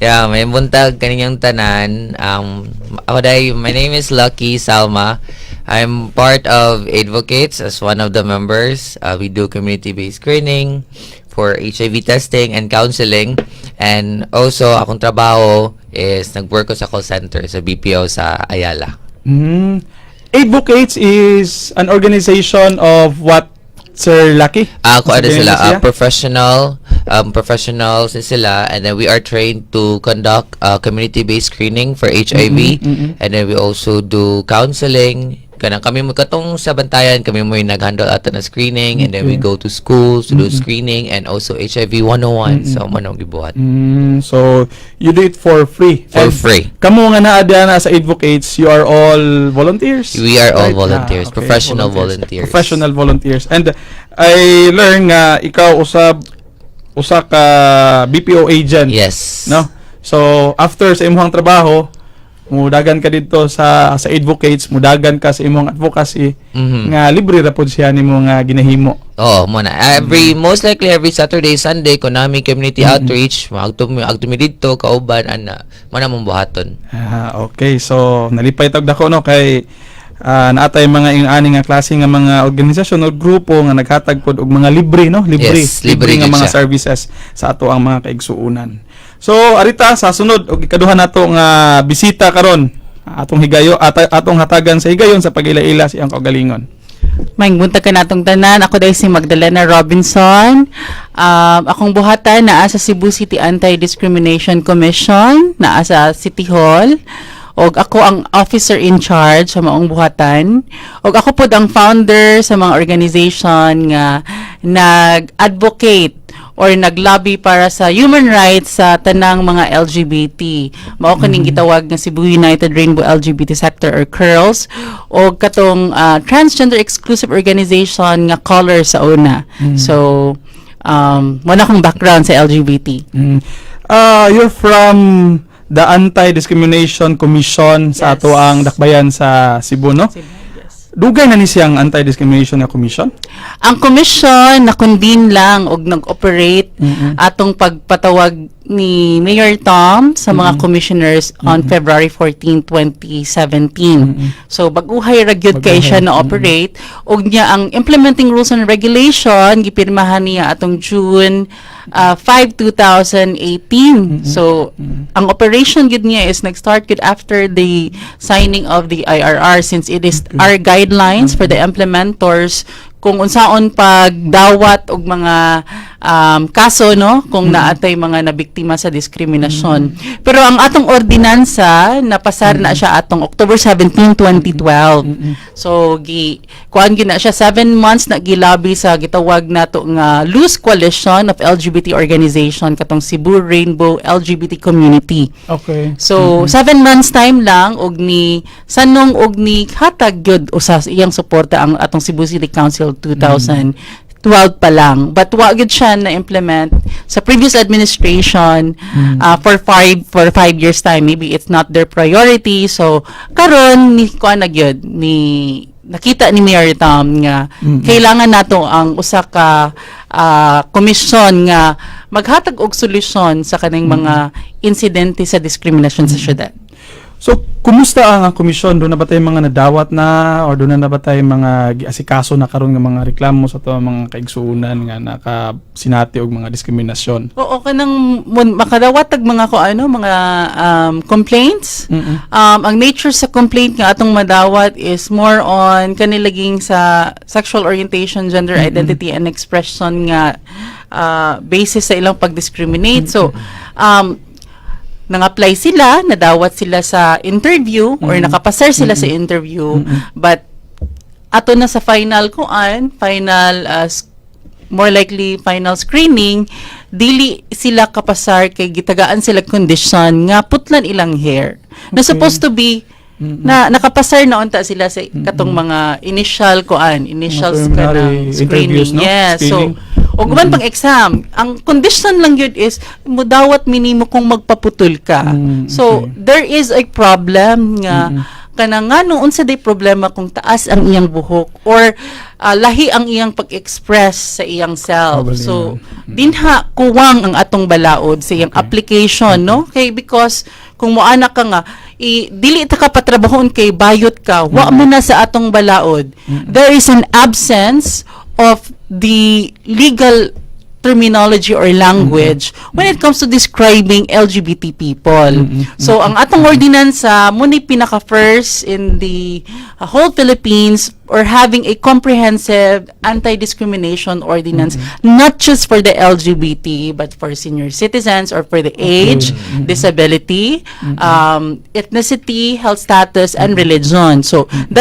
Yeah, maayong buntag kaninyong tanan. Ako diay, my name is Lucky Salma. I'm part of Advocates as one of the members. We do community-based screening for HIV testing and counseling. And also, akong trabaho is nag-work ko sa call center sa BPO sa Ayala. Advocates is an organization of what, Sir Lucky? Ako ano Sa sila, siya? Professionals sila, and then we are trained to conduct community-based screening for HIV, and then we also do counseling. Kanang kami mo katong sa Bantayan, kami mo yung nag-handle ato na screening, and then we go to schools to do screening and also HIV 101. So mao nang gibuhat. So you do it for free. For And free. kamo nga naa diha na sa Advocates, you are all volunteers? We are all Right? volunteers, professional volunteers. Professional volunteers. And I learn nga ikaw usab usa ka BPO agent. Yes. No? So after sa imong trabaho, mudagan ka dito sa Advocates, mudagan ka sa imong advocacy nga libre ra pod siya nimo nga ginahimo. Oo, mao na. Every most likely every Saturday, Sunday kung naa mi community outreach, maagto mi didto kauban ana, mao na mong buhaton. Ah, okay. So nalipay tag dako, no, kay naa tay mga ing-ani nga klase nga mga organisasyon o grupo nga naghatag pod og mga libre, no? Libre, Yes, libre nga gyud mga siya. Services sa ato ang mga kaigsuonan. So arita sa sunod og ikaduha nato nga bisita karon, atong higayo atong hatagan sa higayon sa pag-ila-ila sa iyang kaugalingon. Maayong buntag kanatong tanan. Ako diay si Magdalena Robinson. Akong buhatan naa sa Cebu City Anti-Discrimination Commission, naa sa City Hall. Og ako ang officer in charge sa maong buhatan. Og ako pod ang founder sa mga organization nga nag-advocate or naglobby para sa human rights sa tanang mga LGBT. Mao kaning gitawag nga Cebu United Rainbow LGBT Sector or CURLS o katong transgender exclusive organization nga Color sa una. So wala akong background sa LGBT. You're from the Anti-Discrimination Commission sa Yes. ato ang dakbayan sa Cebu, no? Yes. Dugay na ni siyang Anti-Discrimination nga Commission? Ang commission na convene lang og nag-operate atong pagpatawag ni Mayor Tom sa mga commissioners on February 14, 2017. So bag-uhay ra gyud kay siya Bag-uhay. Na operate og niya ang implementing rules and regulation gipirmahan niya atong June 5, 2018. So ang operation gyud niya is nag-start gyud after the signing of the IRR, since it is our guidelines for the implementers kung unsaon pagdawat og mga kaso, no, kung naatay mga nabiktima sa diskriminasyon. Pero ang atong ordinansa napasar na siya atong October 17, 2012. So gi kuan gyud na siya, 7 months na gilabi sa gitawag nato nga loose coalition of LGBT organization, katong Cebu Rainbow LGBT Community. So, 7 months time lang og ni sanong og ni hatag gyud usa sa iyang suporta ang atong Cebu City Council 2012 pa lang. But wa gyud siya na implement sa previous administration for 5 years time. Maybe it's not their priority. So, karon ni kuan na gyud ni nakita ni Mayor Tom nga kailangan nato ang usa ka komisyon nga maghatag og solusyon sa kaning mga insidente sa diskriminasyon sa syudad. So, kumusta ang komisyon? Duna ba tay mga nadawat na or duna na ba tay mga giasikaso na karon nga mga reklamo sa ato mga kaigsuonan nga nakasinati og mga diskriminasyon? Oo, kanang makadawat tag mga ko ano, mga complaints. Ang nature sa complaint nga atong madawat is more on kanilaging sa sexual orientation, gender identity and expression nga basis sa ilang pag-discriminate. So, nang-apply sila, nadawat sila sa interview or nakapasar sila sa interview, but ato na sa final kuan, final more likely final screening, dili sila kapasar kay gitagaan sila condition nga putlan ilang hair. Na supposed to be na nakapasar na unta sila sa katong mga initial kuan, initial Mga preliminary kanang screening. interviews, no? Yes. So Screening. og uban pang exam, ang condition lang yun is mudawat minimo kung magpaputol ka. So there is a problem nga Kanang ngano, unsa day problema kung taas ang iyang buhok or lahi ang iyang pag-express sa iyang self? Probably, So yeah. dinha kuwang ang atong balaod sa iyang application, no? Kay because kung moana ka nga i dili ta ka patrabahon kay bayot ka, wa man na sa atong balaod. There is an absence of the legal terminology or language when it comes to describing LGBT people. So ang atong ordinansa mao ni pinaka first in the whole Philippines or having a comprehensive anti-discrimination ordinance, not just for the LGBT but for senior citizens or for the age, disability, ethnicity, health status and religion. So the